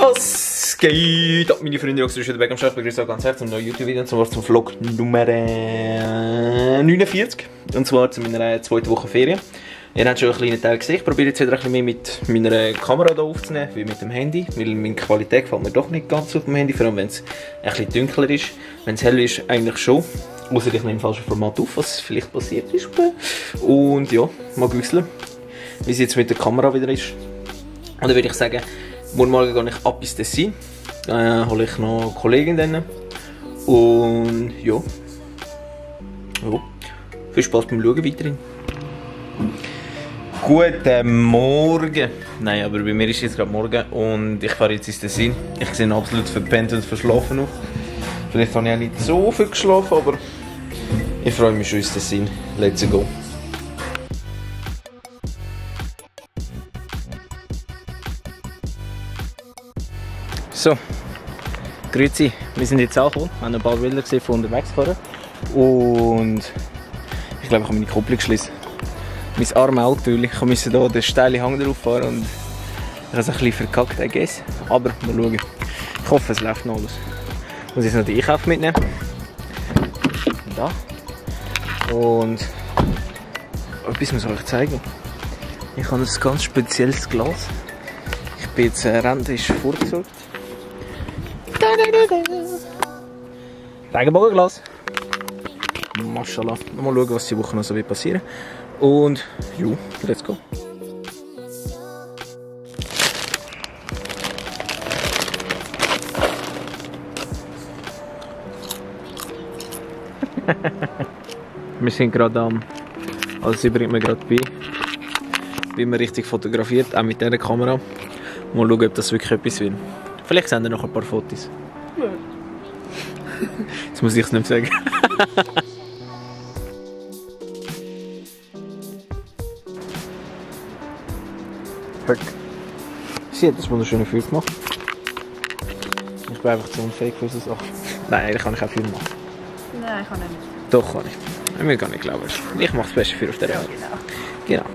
Was geht ab, meine Freunde? Ich bin Beck am Start. Ich begrüße euch ganz herzlich zum neuen YouTube-Video, und zwar zum Vlog Nummer 49. Und zwar zu meiner zweiten Woche Ferien. Ihr habt schon einen kleinen Teil gesehen. Ich probiere jetzt wieder ein bisschen mehr mit meiner Kamera hier aufzunehmen, wie mit dem Handy. Weil meine Qualität gefällt mir doch nicht ganz auf dem Handy, vor allem wenn es ein bisschen dunkler ist. Wenn es hell ist, eigentlich schon. Außer ich nehme im falschen Format auf, was vielleicht passiert ist. Und ja, mal güsseln, wie es jetzt mit der Kamera wieder ist. Und dann würde ich sagen, morgen gehe ich ab ins Tessin. Hole ich noch eine Kollegin dann. Und ja. Viel Spaß beim Schauen weiterhin. Guten Morgen! Nein, aber bei mir ist jetzt gerade Morgen und ich fahre jetzt ins Tessin. Ich sehe absolut verpennt und verschlafen aus. Vielleicht habe ich auch nicht so viel geschlafen, aber ich freue mich schon ins Tessin. Let's go! So, grüezi, wir sind jetzt angekommen, wir haben ein paar Bilder gesehen von unterwegs fahren und ich glaube, ich habe meine Kupplung geschlossen. Mein armes Auto, ich musste hier den steilen Hang drauf fahren und ich habe es ein bisschen verkackt, I guess. Aber mal schauen. Ich hoffe, es läuft noch alles. Ich muss jetzt noch den Einkauf mitnehmen. Da. Und etwas muss ich euch zeigen. Ich habe ein ganz spezielles Glas. Ich bin jetzt Rente ist vorgesorgt. Regenbogenglas. Maschallah. Mal schauen, was die Woche noch so wird passieren. Und jo, let's go. Wir sind gerade am, also sie bringt mir gerade bei, wie man richtig fotografiert, auch mit dieser Kamera. Mal schauen, ob das wirklich etwas will. Vielleicht sehen wir noch ein paar Fotos. Jetzt muss ich es nicht sagen. Sie hat das wunderschöne Film gemacht. Ich bin einfach zu unfähig für so Sachen. Nein, eigentlich kann ich auch Film machen. Nein, ich kann nicht. Doch, kann ich. Mir gar nicht glauben. Ich mache das Beste für auf der Welt. Genau.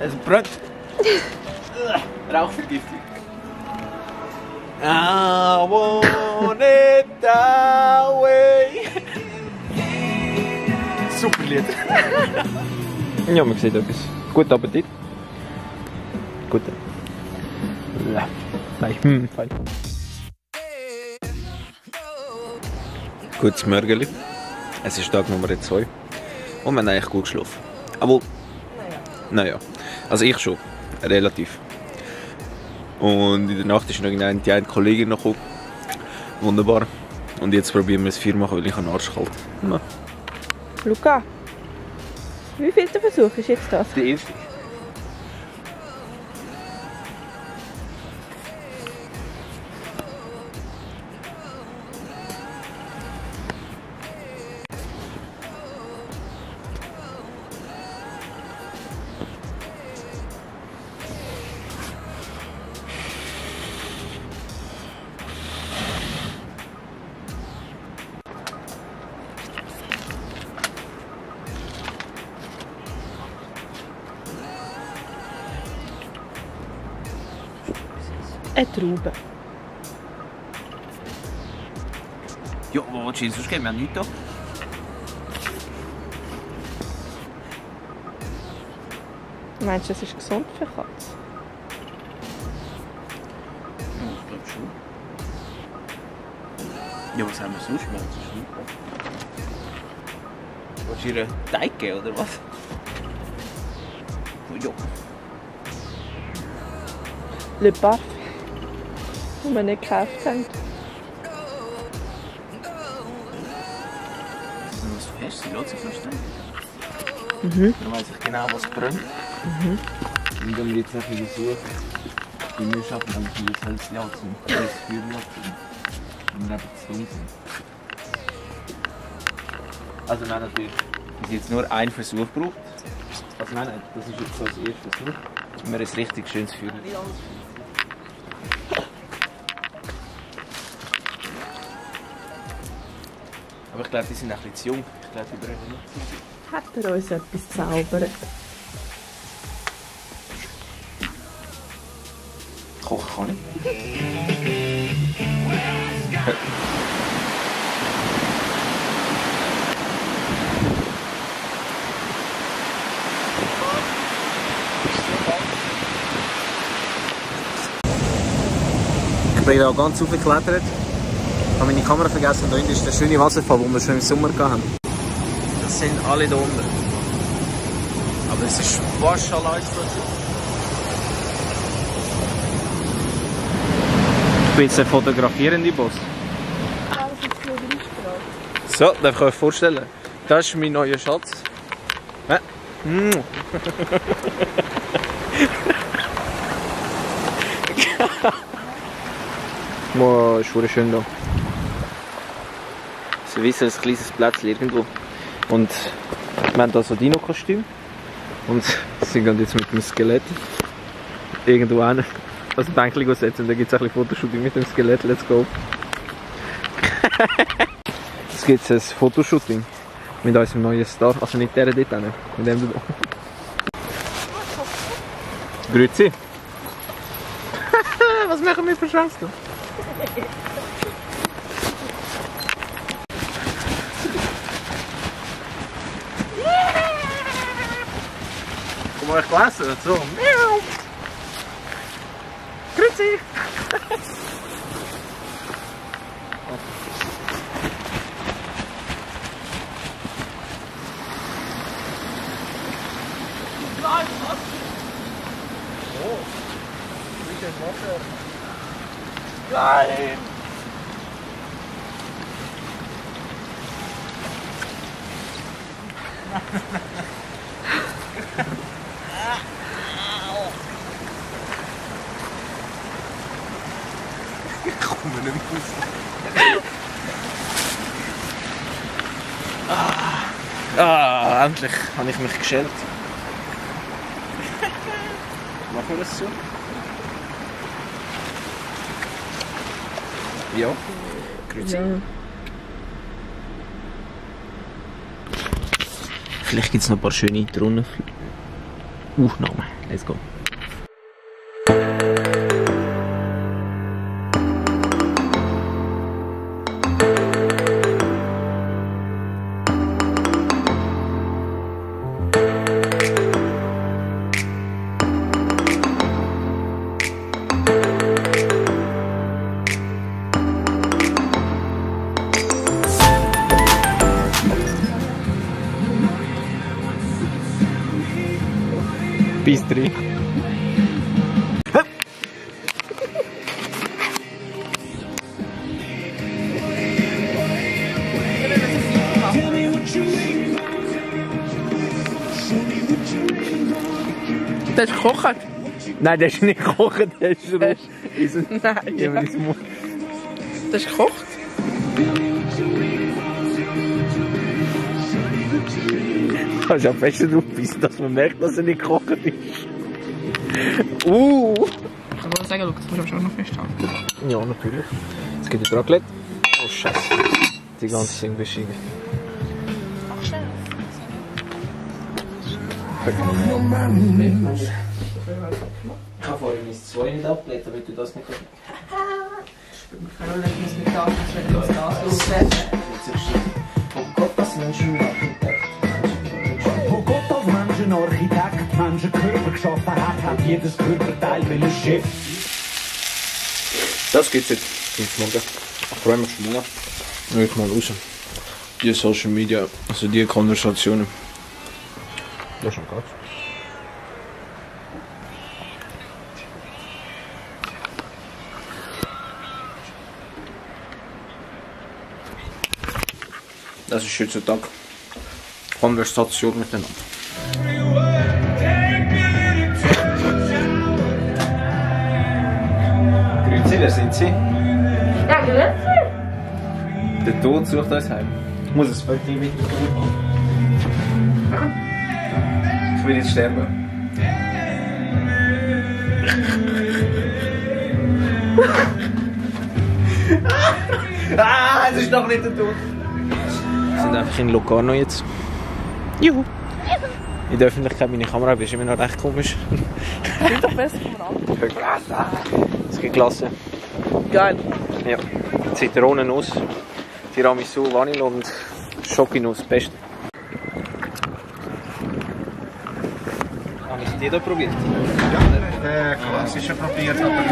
Es brennt. Rauchvergiftung. I want it that way. Super Lied. Ja, man sieht etwas. Guten Appetit. Guten. Nein, fein. Gutes Morgen. Es ist Tag Nummer 2. Und wir haben eigentlich gut geschlafen. Aber, naja. Also ich schon. Relativ. Und in der Nacht ist noch eine Kollegin noch gekommen. Wunderbar. Und jetzt probieren wir es 4 machen, weil ich einen Arsch kalt. Ja. Luca, wie viel Versuch ist jetzt das? Der erste. Eine Traube. Ja, wo willst du hin? Sonst geben wir nichts da. Meinst du, das ist gesund für Katzen? Ja, ich glaube schon. Ja, was haben wir sonst? Wir haben sonst nicht. Willst du ihr einen Teig geben, oder was? Ja. Le Parfum, den wir nicht gekauft haben. Das ist was fest, sie lässt sich noch schnell. Dann weiss ich genau, was brennt. Und wenn wir jetzt einfach versuchen, die wir schaffen, dann müssen wir das Hölzchen anzünden. Das Feuer anzünden. Wenn wir einfach zu dumm sind. Also nein, natürlich, wir haben jetzt nur einen Versuch gebraucht. Also nein, das ist jetzt so das erste Versuch. Wenn wir ein richtig schönes Feuer. Aber ich glaube, die sind ein bisschen zu jung. Ich glaube, die brauchen nicht. Hat er uns etwas zaubert? Kochen kann ich. Ich bin da ganz hochgeklettert. Ich habe meine Kamera vergessen. Da hinten ist der schöne Wasserfall, den wir schon im Sommer hatten. Das sind alle da unten. Aber es ist fast allein explodiert. Ich bin jetzt der fotografierende Boss. So, darf ich euch vorstellen. Das ist mein neuer Schatz. Wow, ist schon schön da. So wie so ein kleines Plätzchen irgendwo. Und wir haben hier so Dino-Kostüm. Und sind jetzt mit dem Skelett irgendwo hin. Also ein Bänkchen setzen und dann gibt es ein bisschen Fotoshooting mit dem Skelett. Let's go! Jetzt gibt es ein Fotoshooting mit unserem neuen Star. Also nicht der dort hin, mit dem da. Grüezi! Was machen wir für Chance? Komm mal gelesen, so. Miau! Grüezi! Nein, was? Oh, wie denn Wasser? Nein! Ich komme nicht raus. Endlich habe ich mich geschält. Machen wir das so? Ja. Grüezi. Ja. Vielleicht gibt es noch ein paar schöne Drohnen. Aufnahmen. Let's go. Bis 3. Das ist gekocht? Nein, das ist nicht gekocht, das ist roh. Nein, ja. Das ist gekocht? Du kannst ja fest draufbeissen, dass man merkt, dass er nicht gekocht ist. Ich kann nur sagen, schau, das musst du auch noch festhalten. Ja, natürlich. Jetzt geht der Raclette. Oh Scheiße. Die ganze Ding beschieden. Ach, schön. Ich habe vorhin mein 2 nicht abgelegt, damit du das nicht kannst. Ich muss mit da, wenn du das loslegen. Oh Gott, das Menschen Architekt. Wo Gott als Menschenarchitekt Menschenkörper geschaffen hat jedes Körperteil ein Chef. Das geht's jetzt. Bis morgen. Ich freue mich schon morgen. Ich mal raus. Die Social Media, also die Konversationen. Ja, schon geht's. Das ist heutzutage Konversation miteinander. Grüezi, wer sind Sie? Ja, grüezi. Der Tod sucht uns heim. Ich muss ein Foto mit dem Tod machen. Ich will jetzt sterben. Es ist noch nicht der Tod. sind einfach in Locarno jetzt. Juhu! In der Öffentlichkeit meine Kamera, ist immer noch recht komisch. Sieht doch besser von Es gibt Glasse. Geil. Ja. Zitronennuss, Tiramisu, Vanille und Schokinuss, beste. Habe ich die da probiert? Ja, der klassische probiert, aber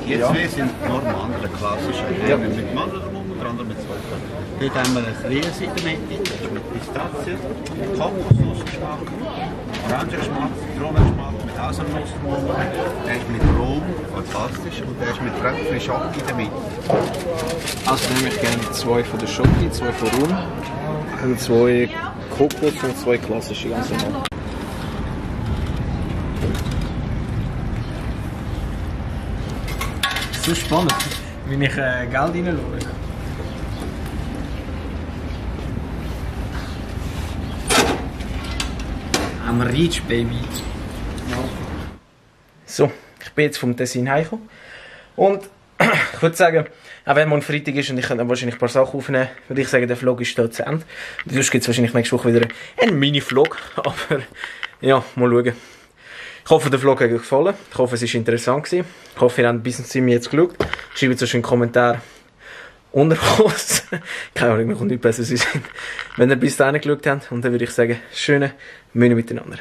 die zwei sind normal, der klassische. Der mit Mandel rum und der andere mit Zucker. Dort haben wir ein Riesen in der Mitte, das ist mit Pistazien, Kokosnussgeschmack, Orangengeschmack, Zitronengeschmack, mit Haselnuss rum. Der ist mit Rum, fantastisch, und der ist mit Tröpfchen Schoki in der Mitte. Also nehme ich gerne 2 von der Schoki, 2 von Rum und 2 Kokos und 2 klassische, ganz normal. So spannend, wenn ich Geld reinschaue. Am Reach, Baby. So, ich bin jetzt vom Tessin heimgekommen. Und ich würde sagen, auch wenn morgen Freitag ist und ich kann dann wahrscheinlich ein paar Sachen aufnehmen, würde ich sagen, der Vlog ist hier zu Ende. Sonst gibt es wahrscheinlich nächste Woche wieder einen Mini-Vlog. Aber ja, mal schauen. Ich hoffe, der Vlog hat euch gefallen. Ich hoffe, es war interessant gewesen. Ich hoffe, ihr habt bis zum Ende jetzt geschaut. Schreibt so einen Kommentar unter uns. Keine Ahnung, mir kommt nicht besser sein, wenn ihr bis dahin geschaut habt. Und dann würde ich sagen, schöne Mühe miteinander.